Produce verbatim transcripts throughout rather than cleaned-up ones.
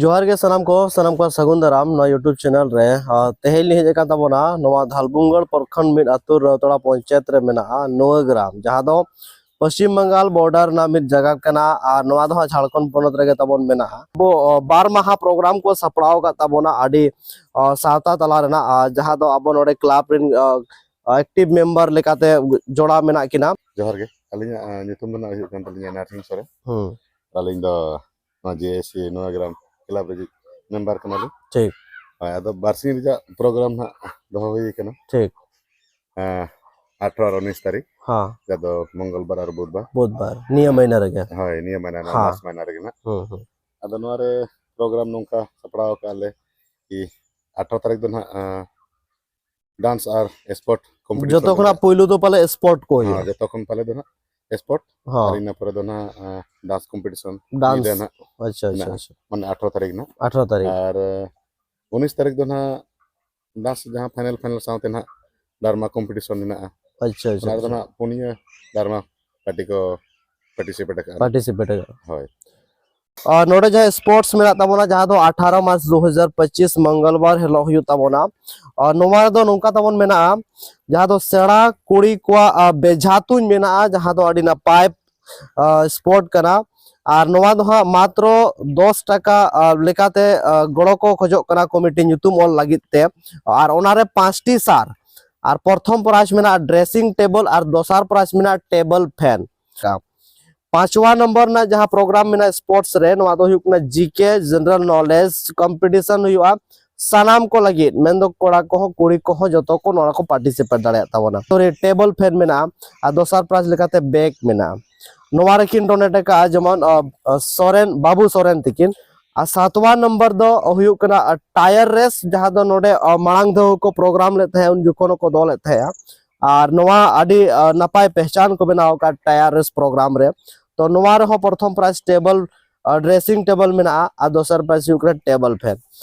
ᱡᱚᱦᱟᱨ ᱜᱮ ᱥᱟᱱᱟᱢ ᱠᱚ, ᱥᱟᱱᱟᱢ ᱠᱚ ᱥᱟᱹᱜᱩᱱ ᱫᱟᱨᱟᱢ ᱱᱚᱣᱟ YouTube ᱪᱮᱱᱮᱞ ᱨᱮ᱾ ᱟᱨ ᱛᱮᱦᱮᱧ ᱞᱤᱧ ᱦᱮᱡ ᱟᱠᱟᱱ ᱛᱟᱵᱚᱱᱟ ᱱᱚᱣᱟ ᱫᱷᱟᱞᱵᱩᱝᱜᱚᱲ ᱯᱨᱚᱠᱷᱚᱸᱰ ᱢᱤᱫ ᱟᱹᱛᱩ ᱨᱟᱹᱣᱛᱚᱲᱟ ᱯᱚᱧᱪᱟᱭᱮᱛ ᱨᱮ ᱢᱮᱱᱟᱜᱼᱟ ᱱᱚᱣᱟ ᱜᱨᱟᱢ, ᱡᱟᱦᱟᱸ ᱫᱚ ᱯᱚᱥᱪᱤᱢ ᱵᱟᱝᱜᱟᱞ ᱵᱚᱨᱰᱟᱨ ᱨᱮᱱᱟᱜ ᱢᱤᱫ ᱡᱟᱭᱜᱟ ᱠᱟᱱᱟ᱾ ᱟᱨ ᱱᱚᱣᱟ ᱫᱚ ᱦᱟᱸᱜ ᱡᱷᱟᱲᱠᱷᱚᱸᱰ ᱯᱚᱱᱚᱛ ᱨᱮᱜᱮ ᱛᱟᱵᱚᱱ ᱢᱮᱱᱟᱜᱼᱟ᱾ ᱟᱵᱚ, ᱚ, ᱵᱟᱨ ᱢᱟᱦᱟ ᱯᱨᱳᱜᱨᱟᱢ ᱠᱚ ᱥᱟᱯᱲᱟᱣ ᱟᱠᱟᱫ ᱛᱟᱵᱚᱱᱟ ᱟᱹᱰᱤ, ᱚ, ᱥᱟᱶᱛᱟ ᱛᱟᱞᱟ ᱨᱮᱱᱟᱜ, ᱟᱨ ᱡᱟᱦᱟᱸ ᱫᱚ ᱟᱵᱚ ᱱᱚᱰᱮ ᱠᱞᱟᱵᱽ ᱨᱮᱱ, ᱚ, ᱮᱠᱴᱤᱵᱷ ᱢᱮᱢᱵᱟᱨ ᱞᱮᱠᱟᱛᱮ ᱡᱚᱲᱟᱣ ᱢᱮᱱᱟᱜ ᱠᱤᱱᱟ᱾ ᱡᱚᱦᱟᱨ ᱜᱮ, ᱟᱹᱞᱤᱧᱟᱜ, ᱟᱸ, ᱧᱩᱛᱩᱢ ᱫᱚ ᱱᱟᱜ ᱦᱩᱭᱩᱜ ᱠᱟᱱ ᱛᱟᱹᱞᱤᱧᱟ ᱱᱟᱨᱥᱤᱝ ᱥᱚᱨᱮᱱ᱾ ᱦᱩᱸ᱾ ᱟᱹᱞᱤᱧ ᱫᱚ ᱱᱚᱣᱟ JAC ᱱᱚᱣᱟ ᱜᱨᱟᱢ ᱠᱞᱟᱵᱽ ᱨᱮ ᱢᱮᱢᱵᱟᱨ ᱠᱟᱱᱟᱞᱤᱧ᱾ ᱴᱷᱤᱠ᱾ ᱦᱳᱭ, ᱟᱫᱚ ᱵᱟᱨᱥᱤᱧ ᱨᱮᱭᱟᱜ ᱯᱨᱳᱜᱨᱟᱢ ᱦᱟᱸᱜ ᱫᱚᱦᱚ ᱦᱩᱭ ᱠᱟᱱᱟ᱾ ᱴᱷᱤᱠ᱾ ᱦᱮᱸ, ᱟᱴᱷᱨᱚ ᱟᱨ ᱩᱱᱤᱥ ᱛᱟᱹᱨᱤᱠᱷ, ᱦᱮᱸ᱾ ᱡᱟᱦᱟᱸ ᱫᱚ ᱢᱚᱝᱜᱚᱞ ᱵᱟᱨ ᱟᱨ ᱵᱩᱫᱷᱵᱟᱨ᱾ ᱵᱩᱫᱷᱵᱟᱨ, ᱱᱤᱭᱟᱹ ᱢᱟᱹᱦᱱᱟᱹ ᱨᱮᱜᱮ᱾ ᱦᱳᱭ, ᱱᱤᱭᱟᱹ ᱢᱟᱹᱦᱱᱟᱹ ᱨᱮᱱᱟᱜ, ᱦᱮᱸ᱾ ᱢᱟᱨᱪ ᱢᱟᱹᱦᱱᱟᱹ ᱨᱮᱜᱮ ᱱᱟᱜ᱾ ᱦᱩᱸ, ᱦᱩᱸ᱾ ᱟᱫᱚ ᱱᱚᱣᱟ ᱨᱮ ᱯᱨᱳᱜᱨᱟᱢ ᱱᱚᱝᱠᱟ ᱥᱟᱯᱲᱟᱣ ᱟᱠᱟᱫᱼᱟ ᱞᱮ ᱠᱤ ᱟᱴᱷᱨᱚ ᱛᱟᱹᱨᱤᱠᱷ ᱫᱚ ᱱᱟᱜ, ᱟᱸ, ᱰᱟᱱᱥ ᱟᱨ ᱥᱯᱳᱨᱴ ᱠᱚᱢᱯᱤᱴᱤᱥᱚᱱ ᱡᱚᱛᱚ ᱠᱷᱚᱱᱟᱜ ᱦᱩᱭᱩᱜᱼᱟ᱾ ᱯᱩᱭᱞᱩ ᱫᱚ ᱯᱟᱞᱮ ᱥᱯᱳᱨᱴ ᱠᱚ ᱦᱩᱭᱩᱜᱼᱟ᱾ ᱦᱮᱸ, ᱡᱚᱛᱚ ᱠᱷᱚᱱ ᱯᱟᱞᱮ ᱫᱚ ᱱᱟᱜ ᱥᱯᱳᱨᱴ᱾ ᱦᱚᱸ᱾ ᱟᱨ ᱤᱱᱟᱹ ᱯᱚᱨᱮ ᱫᱚ ᱱᱟᱜ, ᱟᱸ, ᱰᱟᱱᱥ ᱠᱚᱢᱯᱤᱴᱤᱥᱚᱱ ᱰᱟᱱᱥ᱾ ᱧᱤᱫᱟᱹ ᱱᱟᱜ ᱟᱪᱪᱷᱟ, ᱟᱪᱪᱷᱟ, ᱢᱮᱱᱟᱜᱼᱟ᱾ ᱟᱪᱪᱷᱟ᱾ ᱢᱟᱱᱮ ᱟᱴᱷᱨᱚ ᱛᱟᱹᱨᱤᱠᱷ ᱱᱟᱜ᱾ ᱟᱴᱷᱨᱚ ᱛᱟᱹᱨᱤᱠᱷ᱾ ᱟᱨ, ᱟᱸ, ᱩᱱᱤᱥ ᱛᱟᱹᱨᱤᱠᱷ ᱫᱚ ᱱᱟᱜ ᱰᱟᱱᱥ ᱡᱟᱦᱟᱸ ᱯᱷᱟᱭᱱᱟᱞ, ᱯᱷᱟᱭᱱᱟᱞ ᱥᱟᱶᱛᱮ ᱱᱟᱜ ᱰᱨᱟᱢᱟ ᱠᱚᱢᱯᱤᱴᱤᱥᱚᱱ ᱢᱮᱱᱟᱜᱼᱟ᱾ ᱟᱪᱪᱷᱟ, ᱟᱪᱪᱷᱟ, ᱚᱱᱟ ᱨᱮᱫᱚ ᱟᱪᱪᱷᱟ᱾ ᱱᱟᱜ ᱯᱩᱱᱭᱟᱹ ᱰᱨᱟᱢᱟ ᱯᱟᱨᱴᱤ ᱠᱚ ᱯᱟᱨᱴᱤᱥᱤᱯᱮᱴ ᱟᱠᱟᱫᱼᱟ᱾ ᱯᱟᱨᱴᱤᱥᱤᱯᱮᱴ ᱟᱠᱟᱫᱼᱟ᱾ ᱦᱳᱭ᱾ ᱟᱨ ᱱᱚᱰᱮ ᱡᱟᱦᱟᱸ ᱥᱯᱳᱨᱴᱥ ᱢᱮᱱᱟᱜ ᱛᱟᱵᱚᱱᱟ, ᱡᱟᱦᱟᱸ ᱫᱚ ᱟᱴᱷᱟᱨᱚ ᱢᱟᱨᱪ ᱫᱩ ᱦᱟᱡᱟᱨ ᱯᱚᱸᱪᱤᱥ ᱢᱚᱝᱜᱚᱞᱵᱟᱨ ᱦᱤᱞᱳᱜ ᱦᱩᱭᱩᱜ ᱛᱟᱵᱚᱱᱟ᱾ ᱟᱨ ᱱᱚᱣᱟ ᱨᱮᱫᱚ ᱱᱚᱝᱠᱟ ᱛᱟᱵᱚᱱ ᱢᱮᱱᱟᱜᱼᱟ, ᱡᱟᱦᱟᱸ ᱫᱚ ᱥᱮᱬᱟ ᱠᱩᱲᱤ ᱠᱚᱣᱟᱜ, ᱟ, ᱵᱮᱡᱷᱟ ᱛᱩᱧ ᱢᱮᱱᱟᱜᱼᱟ, ᱡᱟᱦᱟᱸ ᱫᱚ ᱟᱹᱰᱤ ᱱᱟᱯᱟᱭ, ᱟ, ᱥᱯᱳᱨᱴ ᱠᱟᱱᱟ᱾ ᱟᱨ ᱱᱚᱣᱟ ᱫᱚ ᱦᱟᱸᱜ ᱢᱟᱛᱨᱚ ᱫᱚᱥ ᱴᱟᱠᱟ, ᱟ, ᱞᱮᱠᱟᱛᱮ, ᱟ, ᱜᱚᱲᱚ ᱠᱚ ᱠᱷᱚᱡᱚᱜ ᱠᱟᱱᱟ ᱠᱚᱢᱤᱴᱤ ᱧᱩᱛᱩᱢ ᱚᱞ ᱞᱟᱹᱜᱤᱫ ᱛᱮ᱾ ᱟᱨ ᱚᱱᱟᱨᱮ ᱯᱟᱸᱪᱴᱤ ᱥᱟᱨ, ᱟᱨ ᱯᱨᱚᱛᱷᱚᱢ ᱯᱨᱟᱭᱤᱡᱽ ᱢᱮᱱᱟᱜᱼᱟ ᱰᱨᱮᱥᱤᱝ ᱴᱮᱵᱚᱞ, ᱟᱨ ᱫᱚᱥᱟᱨ ᱯᱨᱟᱭᱤᱡᱽ ᱢᱮᱱᱟᱜᱼᱟ ᱴᱮᱵᱚᱞ ᱯᱷᱮᱱ᱾ ᱯᱟᱸᱪᱣᱟ ᱱᱚᱢᱵᱚᱨ ᱨᱮᱱᱟᱜ ᱡᱟᱦᱟᱸ ᱯᱨᱳᱜᱨᱟᱢ ᱢᱮᱱᱟᱜᱼᱟ ᱥᱯᱳᱨᱴᱥ ᱨᱮ, ᱱᱚᱣᱟ ᱫᱚ ᱦᱩᱭᱩᱜ ᱠᱟᱱᱟ GK general knowledge competition ᱦᱩᱭᱩᱜᱼᱟ ᱥᱟᱱᱟᱢ ᱠᱚ ᱞᱟᱹᱜᱤᱫ, ᱢᱮᱱᱫᱚ ᱠᱚᱲᱟ ᱠᱚᱦᱚᱸ ᱠᱩᱲᱤ ᱠᱚᱦᱚᱸ ᱡᱚᱛᱚ ᱠᱚ ᱱᱚᱣᱟ ᱠᱚ ᱯᱟᱨᱴᱤᱥᱤᱯᱮᱴ ᱫᱟᱲᱮᱭᱟᱜ ᱛᱟᱵᱚᱱᱟ᱾ ᱥᱚᱨᱤ, ᱴᱮᱵᱚᱞ ᱯᱷᱮᱱ ᱢᱮᱱᱟᱜᱼᱟ ᱟᱨ ᱫᱚᱥᱟᱨ ᱯᱨᱟᱭᱤᱡᱽ ᱞᱮᱠᱟᱛᱮ ᱵᱮᱜᱽ ᱢᱮᱱᱟᱜᱼᱟ᱾ ᱱᱚᱣᱟ ᱨᱮᱠᱤᱱ ᱰᱳᱱᱮᱴ ᱟᱠᱟᱫᱼᱟ ᱡᱮᱢᱚᱱ, ᱟ, ᱟ, ᱥᱚᱨᱮᱱ, ᱵᱟᱹᱵᱩ ᱥᱚᱨᱮᱱ ᱛᱤᱠᱤᱱ᱾ ᱟᱨ ᱥᱟᱛᱣᱟ ᱱᱚᱢᱵᱚᱨ ᱫᱚ ᱦᱩᱭᱩᱜ ᱠᱟᱱᱟ, ᱟ, ᱴᱟᱭᱟᱨ ᱨᱮᱥ, ᱡᱟᱦᱟᱸ ᱫᱚ ᱱᱚᱰᱮ, ᱟ, ᱢᱟᱲᱟᱝ ᱫᱷᱟᱣ ᱠᱚ ᱯᱨᱳᱜᱨᱟᱢ ᱞᱮᱫ ᱛᱟᱦᱮᱸᱫ, ᱩᱱ ᱡᱚᱠᱷᱚᱱ ᱦᱚᱸᱠᱚ ᱫᱚᱦᱚ ᱞᱮᱫ ᱛᱟᱦᱮᱸᱫᱼᱟ᱾ ᱟᱨ ᱱᱚᱣᱟ ᱟᱹᱰᱤ, ᱟ, ᱱᱟᱯᱟᱭ ᱯᱮᱦᱪᱟᱱ ᱠᱚ ᱵᱮᱱᱟᱣ ᱟᱠᱟᱫ ᱴᱟᱭᱟᱨ ᱨᱮᱥ ᱯᱨᱳᱜᱨᱟᱢ ᱨᱮ᱾ ᱛᱚ ᱱᱚᱣᱟ ᱨᱮᱦᱚᱸ ᱯᱨᱚᱛᱷᱚᱢ ᱯᱨᱟᱭᱤᱡᱽ ᱴᱮᱵᱚᱞ, ᱟ, ᱰᱨᱮᱥᱤᱝ ᱴᱮᱵᱚᱞ ᱢᱮᱱᱟᱜᱼᱟ ᱟᱨ ᱫᱚᱥᱟᱨ ᱯᱨᱟᱭᱤᱡᱽ ᱦᱩᱭᱩᱜ ᱠᱟᱱᱟ ᱴᱮᱵᱚᱞ ᱯᱷᱮᱱ᱾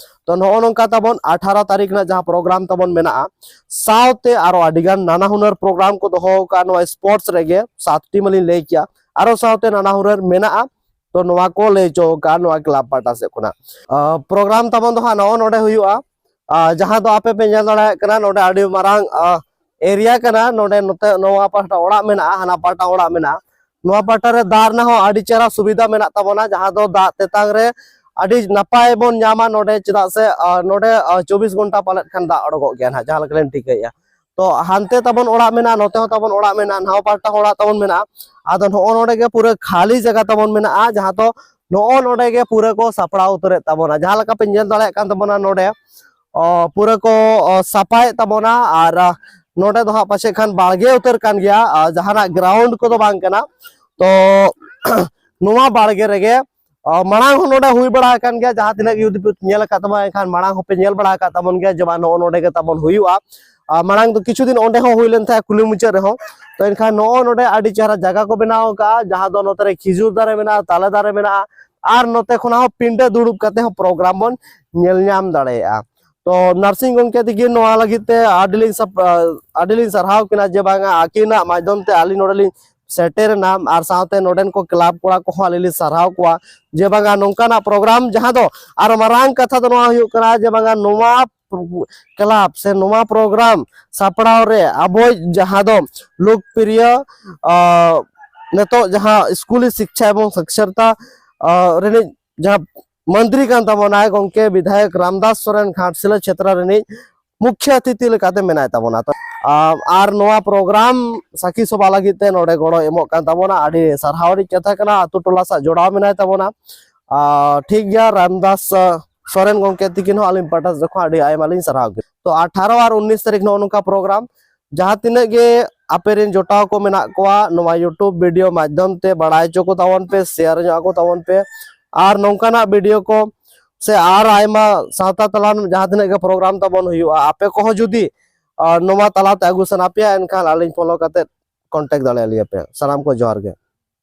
ᱛᱚ ᱱᱚᱜᱼᱚ ᱱᱚᱝᱠᱟ ᱛᱟᱵᱚᱱ ᱟᱴᱷᱟᱨᱚ ᱛᱟᱹᱨᱤᱠᱷ ᱨᱮᱱᱟᱜ ᱡᱟᱦᱟᱸ ᱯᱨᱳᱜᱨᱟᱢ ᱛᱟᱵᱚᱱ ᱢᱮᱱᱟᱜᱼᱟ, ᱥᱟᱶᱛᱮ ᱟᱨᱚ ᱟᱹᱰᱤᱜᱟᱱ ᱱᱟᱱᱟ ᱦᱩᱱᱟᱹᱨ ᱯᱨᱳᱜᱨᱟᱢ ᱠᱚ ᱫᱚᱦᱚ ᱟᱠᱟᱫᱼᱟ ᱱᱚᱣᱟ ᱥᱯᱳᱨᱴᱥ ᱨᱮᱜᱮ, ᱥᱟᱛᱴᱤ ᱢᱟᱞᱤᱧ ᱞᱟᱹᱭ ᱠᱮᱜᱼᱟ, ᱟᱨᱚ ᱥᱟᱶᱛᱮ ᱱᱟᱱᱟ ᱦᱩᱱᱟᱹᱨ ᱢᱮᱱᱟᱜᱼᱟ᱾ ᱛᱚ ᱱᱚᱣᱟ ᱠᱚ ᱞᱟᱹᱭ ᱦᱚᱪᱚ ᱟᱠᱟᱫᱼᱟ ᱱᱚᱣᱟ ᱠᱞᱟᱵᱽ ᱯᱟᱦᱴᱟ ᱥᱮᱫ ᱠᱷᱚᱱᱟᱜ᱾ ᱯᱨᱳᱜᱨᱟᱢ ᱛᱟᱵᱚᱱ ᱫᱚ ᱦᱟᱸᱜ ᱱᱚᱜᱼᱚ ᱱᱚᱰᱮ ᱦᱩᱭᱩᱜᱼᱟ, ᱟᱨ ᱡᱟᱦᱟᱸ ᱫᱚ ᱟᱯᱮ ᱯᱮ ᱧᱮᱞ ᱫᱟᱲᱮᱭᱟᱜ ᱠᱟᱱᱟ, ᱱᱚᱰᱮ ᱟᱹᱰᱤ ᱢᱟᱨᱟᱝ ᱮᱨᱤᱭᱟ ᱠᱟᱱᱟ᱾ ᱱᱚᱰᱮ ᱱᱚᱛᱮ ᱱᱚᱣᱟ ᱯᱟᱦᱴᱟ ᱚᱲᱟᱜ ᱢᱮᱱᱟᱜᱼᱟ, ᱦᱟᱱᱟ ᱯᱟᱦᱴᱟ ᱚᱲᱟᱜ ᱢᱮᱱᱟᱜᱼᱟ᱾ ᱱᱚᱣᱟ ᱯᱟᱦᱴᱟ ᱨᱮ ᱫᱟᱜ ᱨᱮᱱᱟᱜ ᱦᱚᱸ ᱟᱹᱰᱤ ᱪᱮᱦᱨᱟ ᱥᱩᱵᱤᱫᱷᱟ ᱢᱮᱱᱟᱜ ᱛᱟᱵᱚᱱᱟ, ᱡᱟᱦᱟᱸ ᱫᱚ ᱫᱟᱜ ᱛᱮᱛᱟᱝ ᱨᱮ ᱟᱹᱰᱤ ᱱᱟᱯᱟᱭ ᱵᱚᱱ ᱧᱟᱢᱟ ᱱᱚᱰᱮ, ᱪᱮᱫᱟᱜ ᱥᱮ ᱱᱚᱰᱮ ᱪᱚᱵᱵᱤᱥ ᱜᱷᱚᱱᱴᱟ ᱯᱟᱞᱮᱫ ᱠᱷᱟᱱ ᱫᱟᱜ ᱚᱰᱚᱠᱚᱜ ᱜᱮᱭᱟ ᱱᱟᱦᱟᱜ, ᱡᱟᱦᱟᱸ ᱞᱮᱠᱟᱞᱤᱧ ᱴᱷᱤᱠᱟᱹᱭᱮᱫᱼᱟ᱾ ᱛᱚ ᱦᱟᱱᱛᱮ ᱛᱟᱵᱚᱱ ᱚᱲᱟᱜ ᱢᱮᱱᱟᱜᱼᱟ, ᱱᱚᱛᱮ ᱦᱚᱸ ᱛᱟᱵᱚᱱ ᱚᱲᱟᱜ ᱢᱮᱱᱟᱜᱼᱟ, ᱱᱟᱣᱟ ᱯᱟᱦᱴᱟ ᱦᱚᱸ ᱚᱲᱟᱜ ᱛᱟᱵᱚᱱ ᱢᱮᱱᱟᱜᱼᱟ᱾ ᱟᱫᱚ ᱱᱚᱜᱼᱚ ᱱᱚᱰᱮ ᱜᱮ ᱯᱩᱨᱟᱹ ᱠᱷᱟᱹᱞᱤ ᱡᱟᱭᱜᱟ ᱛᱟᱵᱚᱱ ᱢᱮᱱᱟᱜᱼᱟ, ᱡᱟᱦᱟᱸ ᱫᱚ ᱱᱚᱜᱼᱚ ᱱᱚᱰᱮ ᱜᱮ ᱯᱩᱨᱟᱹ ᱠᱚ ᱥᱟᱯᱲᱟᱣ ᱩᱛᱟᱹᱨᱮᱫ ᱛᱟᱵᱚᱱᱟ᱾ ᱡᱟᱦᱟᱸ ᱞᱮᱠᱟ ᱯᱮ ᱧᱮᱞ ᱫᱟᱲᱮᱭᱟᱜ ᱠᱟᱱ ᱛᱟᱵᱚᱱᱟ, ᱱᱚᱰᱮ ᱚ, ᱯᱩᱨᱟᱹ ᱠᱚ ᱚ, ᱥᱟᱯᱷᱟᱭᱮᱫ ᱛᱟᱵᱚᱱᱟ᱾ ᱟᱨ ᱱᱚᱰᱮ ᱫᱚ ᱦᱟᱸᱜ ᱯᱟᱪᱮᱫ ᱠᱷᱟᱱ ᱵᱟᱲᱜᱮ ᱩᱛᱟᱹᱨ ᱠᱟᱱ ᱜᱮᱭᱟ, ᱡᱟᱦᱟᱱᱟᱜ ᱜᱨᱟᱣᱩᱱᱰ ᱠᱚᱫᱚ ᱵᱟᱝ ᱠᱟᱱᱟ᱾ ᱛᱚ ᱱᱚᱣᱟ ᱵᱟᱲᱜᱮ ᱨᱮᱜᱮ ᱢᱟᱲᱟᱝ ᱦᱚᱸ ᱱᱚᱰᱮ ᱦᱩᱭ ᱵᱟᱲᱟ ᱟᱠᱟᱱ ᱜᱮᱭᱟ᱾ ᱡᱟᱦᱟᱸ ᱛᱤᱱᱟᱹᱜ ᱜᱮ ᱡᱩᱫᱤ ᱯᱮ ᱧᱮᱞ ᱟᱠᱟᱫ ᱛᱟᱵᱚᱱᱟ, ᱮᱱᱠᱷᱟᱱ ᱢᱟᱲᱟᱝ ᱦᱚᱸᱯᱮ ᱧᱮᱞ ᱵᱟᱲᱟ ᱟᱠᱟᱫ ᱛᱟᱵᱚᱱ ᱜᱮᱭᱟ ᱡᱮ ᱵᱟᱝ ᱱᱚᱜᱼᱚ ᱱᱚᱰᱮ ᱜᱮ ᱛᱟᱵᱚᱱ ᱦᱩᱭᱩᱜᱼᱟ᱾ ᱟᱨ ᱢᱟᱲᱟᱝ ᱫᱚ ᱠᱤᱪᱷᱩ ᱫᱤᱱ ᱚᱸᱰᱮ ᱦᱚᱸ ᱦᱩᱭ ᱞᱮᱱ ᱛᱟᱦᱮᱸᱫ ᱠᱩᱞᱦᱤ ᱢᱩᱪᱟᱹᱫ ᱨᱮᱦᱚᱸ᱾ ᱛᱚ ᱮᱱᱠᱷᱟᱱ ᱱᱚᱜᱼᱚ ᱱᱚᱰᱮ ᱟᱹᱰᱤ ᱪᱮᱦᱨᱟ ᱡᱟᱭᱜᱟ ᱠᱚ ᱵᱮᱱᱟᱣ ᱟᱠᱟᱫᱼᱟ, ᱡᱟᱦᱟᱸ ᱫᱚ ᱱᱚᱛᱮ ᱨᱮ ᱠᱷᱤᱡᱩᱨ ᱫᱟᱨᱮ ᱢᱮᱱᱟᱜᱼᱟ, ᱛᱟᱞᱮ ᱫᱟᱨᱮ ᱢᱮᱱᱟᱜᱼᱟ, ᱟᱨ ᱱᱚᱛᱮ ᱠᱷᱚᱱᱟᱜ ᱦᱚᱸ ᱯᱤᱸᱰᱟᱹ ᱫᱩᱲᱩᱵ ᱠᱟᱛᱮ ᱦᱚᱸ ᱯᱨᱳᱜᱨᱟᱢ ᱵᱚᱱ ᱧᱮᱞ ᱧᱟᱢ ᱫᱟᱲᱮᱭᱟᱜᱼᱟ᱾ ᱛᱚ ᱱᱟᱨᱥᱤᱝ ᱜᱚᱢᱠᱮ ᱛᱤᱠᱤᱱ ᱱᱚᱣᱟ ᱞᱟᱹᱜᱤᱫ ᱛᱮ ᱟᱹᱰᱤ ᱞᱤᱧ ᱥᱟᱯ- ᱟᱹᱰᱤ ᱞᱤᱧ ᱥᱟᱨᱦᱟᱣ ᱠᱤᱱᱟ ᱡᱮ ᱵᱟᱝᱟ ᱟᱹᱠᱤᱱᱟᱜ ᱢᱟᱫᱽᱫᱷᱚᱢ ᱛᱮ ᱟᱹᱞᱤᱧ ᱱᱚᱰᱮ ᱞᱤᱧ ᱥᱮᱴᱮᱨ ᱮᱱᱟ, ᱟᱨ ᱥᱟᱶᱛᱮ ᱱᱚᱰᱮᱱ ᱠᱚ ᱠᱞᱟᱵᱽ ᱠᱚᱲᱟ ᱠᱚᱦᱚᱸ ᱟᱹᱞᱤᱧ ᱞᱤᱧ ᱥᱟᱨᱦᱟᱣ ᱠᱚᱣᱟ ᱡᱮ ᱵᱟᱝᱟ ᱱᱚᱝᱠᱟᱱᱟᱜ ᱯᱨᱳᱜᱨᱟᱢ, ᱡᱟᱦᱟᱸ ᱫᱚ ᱟᱨ ᱢᱟᱨᱟᱝ ᱠᱟᱛᱷᱟ ᱫᱚ ᱱᱚᱣᱟ ᱦᱩᱭᱩᱜ ᱠᱟᱱᱟ ᱡᱮ ᱵᱟᱝᱟ ᱱᱚᱣᱟ ᱠᱞᱟᱵᱽ ᱥᱮ ᱱᱚᱣᱟ ᱯᱨᱳᱜᱨᱟᱢ ᱥᱟᱯᱲᱟᱣ ᱨᱮ ᱟᱵᱚᱭᱤᱡ ᱡᱟᱦᱟᱸ ᱫᱚ ᱞᱳᱠᱯᱨᱤᱭᱚ, ᱟᱸ, ᱱᱤᱛᱚᱜ ᱡᱟᱦᱟᱸ ᱥᱠᱩᱞᱤ ᱥᱤᱠᱪᱷᱟ ᱮᱵᱚᱝ ᱥᱟᱠᱷᱥᱟᱨᱛᱟ, ᱟᱸ, ᱨᱤᱱᱤᱡ ᱡᱟᱦᱟᱸ ᱢᱚᱱᱛᱨᱤ ᱠᱟᱱ ᱛᱟᱵᱚᱱᱟᱭ ᱜᱚᱢᱠᱮ ᱵᱤᱫᱷᱟᱭᱚᱠ ᱨᱟᱢᱫᱟᱥ ᱥᱚᱨᱮᱱ ᱜᱷᱟᱴᱥᱤᱞᱟᱹ ᱪᱷᱮᱛᱨᱚ ᱨᱤᱱᱤᱡ ᱢᱩᱠᱷᱭᱚ ᱚᱛᱤᱛᱷᱤ ᱞᱮᱠᱟᱛᱮ ᱢᱮᱱᱟᱭ ᱛᱟᱵᱚᱱᱟ᱾ ᱛᱚ, ᱟᱸ, ᱟᱨ ᱱᱚᱣᱟ ᱯᱨᱳᱜᱨᱟᱢ ᱥᱟᱹᱠᱷᱤ ᱥᱚᱵᱷᱟ ᱞᱟᱹᱜᱤᱫ ᱛᱮ ᱱᱚᱰᱮ ᱜᱚᱲᱚ ᱮᱢᱚᱜ ᱠᱟᱱ ᱛᱟᱵᱚᱱᱟ, ᱟᱹᱰᱤ ᱥᱟᱨᱦᱟᱣ ᱨᱮᱱᱟᱜ ᱠᱟᱛᱷᱟ ᱠᱟᱱᱟ᱾ ᱟᱛᱳ ᱴᱚᱞᱟ ᱥᱟᱶ ᱡᱚᱲᱟᱣ ᱢᱮᱱᱟᱭ ᱛᱟᱵᱚᱱᱟ᱾ ᱟᱸ, ᱴᱷᱤᱠ ᱜᱮᱭᱟ, ᱨᱟᱢᱫᱟᱥ, ᱟᱸ, ᱥᱚᱨᱮᱱ ᱜᱚᱢᱠᱮ ᱛᱤᱠᱤᱱ ᱦᱚᱸ ᱟᱹᱞᱤᱧ ᱯᱟᱦᱴᱟ ᱥᱮᱫ ᱠᱷᱚᱱ ᱟᱹᱰᱤ ᱟᱭᱢᱟ ᱞᱤᱧ ᱥᱟᱨᱦᱟᱣ ᱠᱮᱫᱟ᱾ ᱛᱚ ᱟᱴᱷᱟᱨᱚ ᱟᱨ ᱩᱱᱤᱥ ᱛᱟᱹᱨᱤᱠᱷ ᱱᱚᱜᱼᱚ ᱱᱚᱝᱠᱟ ᱯᱨᱳᱜᱨᱟᱢ, ᱡᱟᱦᱟᱸ ᱛᱤᱱᱟᱹᱜ ᱜᱮ ᱟᱯᱮ ᱨᱮᱱ ᱡᱚᱴᱟᱣ ᱠᱚ ᱢᱮᱱᱟᱜ ᱠᱚᱣᱟ, ᱱᱚᱣᱟ YouTube ᱵᱷᱤᱰᱤᱭᱳ ᱢᱟᱫᱽᱫᱷᱚᱢ ᱛᱮ ᱵᱟᱲᱟᱭ ᱦᱚᱪᱚ ᱠᱚ ᱛᱟᱵᱚᱱ ᱯᱮ, ᱥᱮᱭᱟᱨ ᱧᱚᱜ ᱟᱠᱚ ᱛᱟᱵᱚᱱ ᱯᱮ᱾ ᱟᱨ ᱱᱚᱝᱠᱟᱱᱟᱜ ᱵᱷᱤᱰᱤᱭᱳ ᱠᱚ ᱥᱮ ᱟᱨ ᱟᱭᱢᱟ ᱥᱟᱶᱛᱟ ᱛᱟᱞᱟ ᱨᱮ ᱡᱟᱦᱟᱸ ᱛᱤᱱᱟᱹᱜ ᱜᱮ ᱯᱨᱳᱜᱨᱟᱢ ᱛᱟᱵᱚᱱ ᱦᱩᱭᱩᱜᱼᱟ, ᱟᱯᱮ ᱠᱚᱦᱚᱸ ᱡᱩᱫᱤ, ᱟᱨ, ᱱᱚᱣᱟ ᱛᱟᱞᱟᱛᱮ ᱟᱹᱜᱩ ᱥᱟᱱᱟ ᱯᱮᱭᱟ, ᱮᱱᱠᱷᱟᱱ ᱟᱹᱞᱤᱧ ᱯᱷᱚᱞᱳ ᱠᱟᱛᱮᱫ ᱠᱚᱱᱴᱟᱠᱴ ᱫᱟᱲᱮᱭᱟᱞᱤᱧᱟ ᱯᱮ᱾ ᱥᱟᱱᱟᱢ ᱠᱚ ᱡᱚᱦᱟᱨ ᱜᱮ᱾